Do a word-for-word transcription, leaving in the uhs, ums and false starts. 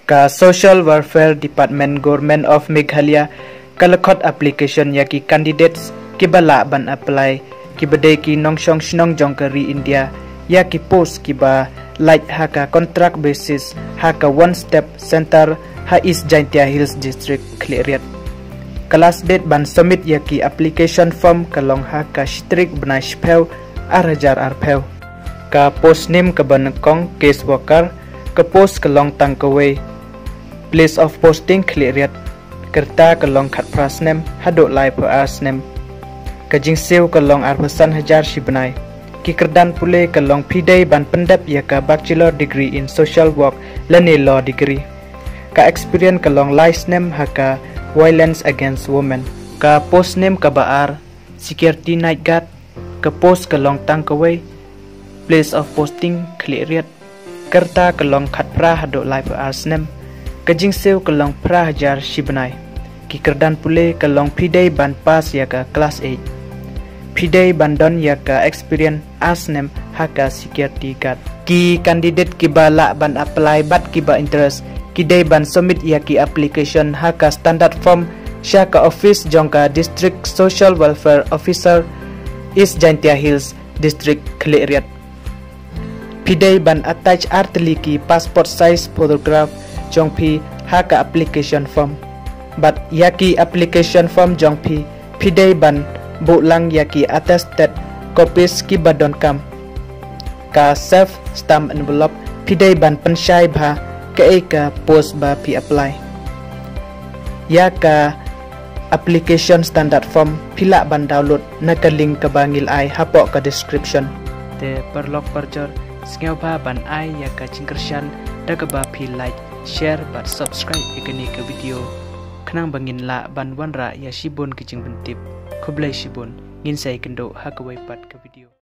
Ka Social Welfare Department, Government of Meghalaya, ka la khot application ïa ki candidates kiba lah ban apply, kiba dei ki nongshong shnong jong ka ri India, ïa ki post kiba lait ha ka contract basis ha ka One Step Center ha East Jaintia Hills District, Khliehriat. Ka last date ban submit ïa ki application form ka long ha ka shi tarik bnai shiphew ar hajar arphew. Ka post nym kaba nyngkong, case worker, ka post ka long tang kawei. Place of posting, Khliehriat. Ka rta ka long khatphra snem haduh laiphew ar snem. Ka jingsiew ka long arphew san hajar shi bnai. Ki kyrdan pule ka long phi dei ban pyndep ïa ka Bachelor Degree in Social Work lane Law Degree. Ka experience ka long lai snem ha ka Violence Against Women. Ka post nym kaba ar, Security Night Guard, ka post ka long tang kawei. Place of posting, Khliehriat. Ka rta ka long khatphra haduh laiphew ar snem. Ka jingsiew ka long phra hajar shi bnai. Ki kyrdan pule ka long phi dei ban pass ïa ka class eight. Phi dei ban don ïa ka experience ar snem ha ka Security Guard. Ki candidate kiba lah ban apply bad kiba interest, ki dei ban submit ïa ki application ha ka standard form sha ka office jong ka District Social Welfare Officer, East Jaintia Hills District, Khliehriat. Phi dei ban attach ar tylli ki passport size photograph jong phi ha ka application form. Bad ïa ki application form jong phi, phi dei ban buh lang ïa ki attested copies kiba donkam. Ka self stamp envelope, phi dei ban pynshai bha kaei ka post ba phi apply. Ïa ka application standard form phi lah ban download na ka link kaba ngi la ai hapoh ka description. Te paralok parajor, sngewbha ban ai ïa ka jingkyrshan da kaba phi like, share bad subscribe ïa kane ka video, khnang ba ngin lah ban wanrah ïa shibun ki jingpyntip. Khublei shibun, ngin sa ïakynduh ha kawei pat ka video.